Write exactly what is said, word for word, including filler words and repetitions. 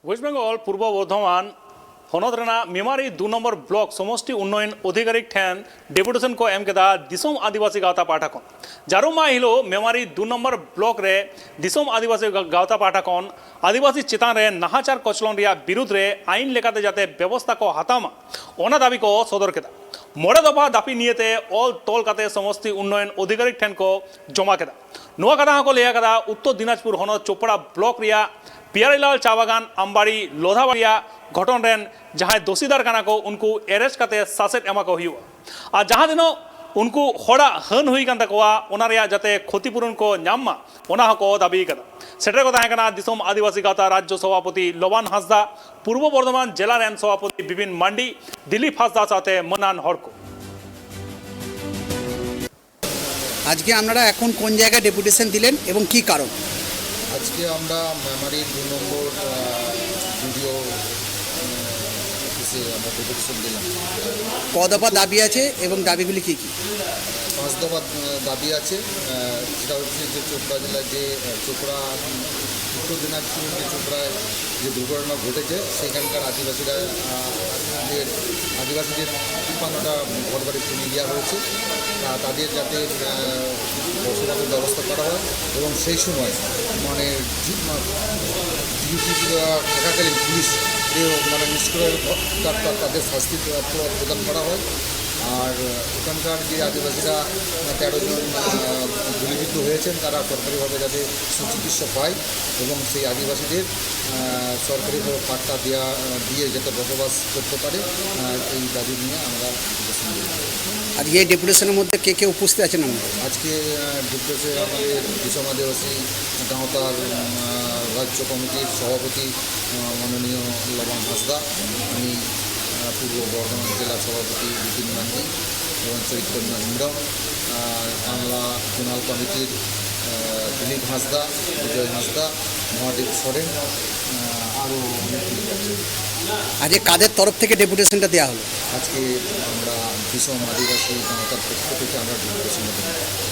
West Bengal Purba Bardhaman ᱦᱚᱱᱚᱛ ᱨᱮᱱᱟᱜ ᱢᱮᱢᱟᱨᱤ ᱫᱩ ᱱᱚᱢᱵᱚᱨ ᱵᱞᱚᱠ ᱥᱚᱢᱚᱥᱴᱤ ᱩᱱᱱᱚᱭᱚᱱ ᱚᱫᱷᱤᱠᱟᱨᱤᱠ ᱴᱷᱮᱱ ᱰᱮᱯᱩᱴᱮᱥᱚᱱ ᱠᱚ ᱮᱢ ᱠᱮᱫᱟ ᱫᱤᱥᱚᱢ ᱟᱹᱫᱤᱵᱟᱹᱥᱤ ᱜᱟᱶᱛᱟ ᱯᱟᱦᱴᱟ ᱠᱷᱚᱱ᱾ ᱡᱟᱹᱨᱩᱢ ᱢᱟᱦᱟ ᱦᱤᱞᱳᱜ ᱢᱮᱢᱟᱨᱤ ᱫᱩ ᱱᱚᱢᱵᱚᱨ ᱵᱞᱚᱠ ᱨᱮ ᱫᱤᱥᱚᱢ ᱟᱹᱫᱤᱵᱟᱹᱥᱤ ᱜᱟ-, ᱜᱟᱶᱛᱟ ᱯᱟᱦᱴᱟ ᱠᱷᱚᱱ ᱟᱹᱫᱤᱵᱟᱹᱥᱤ ᱪᱮᱛᱟᱱ ᱨᱮ ᱱᱟᱦᱟᱪᱟᱨ ᱠᱚᱪᱞᱚᱱ ᱨᱮᱭᱟᱜ ᱵᱤᱨᱩᱫᱽ ᱨᱮ ᱟᱹᱭᱤᱱ ᱞᱮᱠᱟᱛᱮ ᱡᱟᱛᱮ ᱵᱮᱵᱚᱥᱛᱷᱟ ᱠᱚ ᱦᱟᱛᱟᱣ ᱢᱟ, ᱚᱱᱟ ᱫᱟᱹᱵᱤ ᱠᱚ ᱥᱚᱫᱚᱨ ᱠᱮᱫᱟ᱾ ᱢᱚᱬᱮ ᱫᱚᱯᱷᱟ ᱫᱟᱹᱵᱤ ᱱᱤᱭᱮᱛᱮ ᱚᱞ ᱛᱚᱞ ᱠᱟᱛᱮ ᱥᱚᱢᱚᱥᱴᱤ ᱩᱱᱱᱚᱭᱚᱱ ᱚᱫᱷᱤᱠᱟᱨᱤᱠ ᱴᱷᱮᱱ ᱠᱚ ᱡᱚᱢᱟ ᱠᱮᱫᱟ᱾ ᱱᱚᱣᱟ ᱠᱟᱛᱷᱟ ᱦᱚᱸᱠᱚ ᱞᱟᱹᱭ ᱟᱠᱟᱫᱟ ᱩᱛᱛᱚᱨ ᱫᱤᱱᱟᱡᱽᱯᱩᱨ ᱦᱚᱱᱚᱛ ᱪᱳᱯᱲᱟ ᱵᱞᱚᱠ ᱨᱮᱭᱟᱜ ᱯᱤᱭᱟᱨᱤᱞᱟᱞ ᱪᱟ ᱵᱟᱜᱟᱱ ᱟᱢᱵᱟᱲᱤ ᱞᱚᱫᱷᱟᱵᱟᱲᱤ ᱨᱮᱭᱟᱜ ᱜᱷᱚᱴᱚᱱ ᱨᱮᱱ ᱡᱟᱦᱟᱸᱭ ᱫᱳᱥᱤᱫᱟᱨ ᱠᱟᱱᱟ ᱠᱚ, ᱩᱱᱠᱩ ᱮᱨᱮᱥᱴ ᱠᱟᱛᱮ ᱥᱟᱥᱮᱛ ᱮᱢᱟ ᱠᱚ ᱦᱩᱭᱩᱜᱼᱟ᱾ ᱟᱨ ᱡᱟᱦᱟᱸ ᱛᱤᱱᱟᱹᱜ ᱩᱱᱠᱩ ᱦᱚᱲᱟᱜ ᱦᱟᱹᱱ ᱦᱩᱭ ᱠᱟᱱ ᱛᱟᱠᱚᱣᱟ, ᱚᱱᱟ ᱨᱮᱭᱟᱜ ᱡᱟᱛᱮ ᱠᱷᱚᱛᱤᱯᱩᱨᱚᱱ ᱠᱚ ᱧᱟᱢ ᱢᱟ, ᱚᱱᱟ ᱦᱚᱸᱠᱚ ᱫᱟᱹᱵᱤ ᱟᱠᱟᱫᱟ᱾ ᱥᱮᱴᱮᱨ ᱠᱚ ᱛᱟᱦᱮᱸ ᱠᱟᱱᱟ ᱫᱤᱥᱚᱢ ᱟᱹᱫᱤᱵᱟᱹᱥᱤ ᱜᱟᱶᱛᱟ ᱨᱟᱡᱽᱡᱚ ᱥᱚᱵᱷᱟᱯᱚᱛᱤ ᱞᱚᱵᱟᱱ ᱦᱟᱸᱥᱫᱟ, ᱯᱩᱨᱵᱚ ᱵᱚᱨᱫᱷᱚᱢᱟᱱ ᱡᱮᱞᱟ ᱨᱮᱱ ᱥᱚᱵᱷᱟᱯᱚᱛᱤ ᱵᱤᱯᱤᱱ ᱢᱟᱱᱰᱤ, ᱫᱤᱞᱤᱯ ᱦᱟᱸᱥᱫᱟ ᱥᱟᱶᱛᱮ ᱢᱟᱹᱱᱟᱱ ᱦᱚᱲ ᱠᱚ᱾ আজকে আপনারা এখন কোন জায়গায় ডেপুটেশন দিলেন এবং কি কারণ? আজকে আমরা মেমারি দু নম্বর বিডিও অফিসে আমরা ডেপুটেশন দিলাম। ক দফা দাবি আছে এবং দাবিগুলি কি কি? পাঁচ দফা দাবি আছে। যেটা হচ্ছে যে চোপড়া জেলার যে চোপড়া, উত্তর দিনাজপুরের যে চোপড়ায় যে দুর্ঘটনা ঘটেছে, সেখানকার আদিবাসীরা, আহ, আদিবাসীদের, আদিবাসীদের তিপ্পান্নটা ঘরবাড়ি পুড়িয়ে দেওয়া হয়েছে। তা-, তাদের যাতে, আহ, বসবাসের ব্যবস্থা করা হয় এবং সেই সময় মানে ডিউটি থাকাকালীন পুলিশ যে মানে নিষ্ক্রিয় তার, তার, তাদের শাস্তি প্র-, প্রদান করা হয়। আর এখানকার যে আদিবাসীরা তেরো জন, আহ, গুলিবিদ্ধ হয়েছেন, তারা সরকারিভাবে যাতে সুচিকিৎসা পায় এবং সেই আদিবাসীদের, আহ, সরকারিভাবে পাট্টা দেওয়া, আহ, দিয়ে যাতে বসবাস করতে পারে, আহ, এই দাবি নিয়ে আমরা ডেপুটেশন দিই। আর এই ডেপুটেশনের মধ্যে কে কে উপস্থিত আছেন আপনারা? আজকে, আহ, ডেপুটেশনে আমাদের বিসম আদিবাসী গাঁওতার, আহ, রাজ্য কমিটির সভাপতি, আহ, মাননীয় লবণ হাঁসদা, আমি, আহ, পূর্ব বর্ধমান জেলা সভাপতি বিপিন মান্ডি এবং চৈতন্য হেমব্রম, আহ, বাংলা জোনাল কমিটির, আহ, দিলীপ হাঁসদা, বিজয় হাঁসদা, মহাদেব সরেন, আহ, আরও অনেক লোক আছে। আজকে কাদের তরফ থেকে ডেপুটেশনটা দেওয়া হলো? আজকে আমরা বিসম আদিবাসী গাঁওতার পক্ষ থেকে আমরা ডেপুটেশন দিই।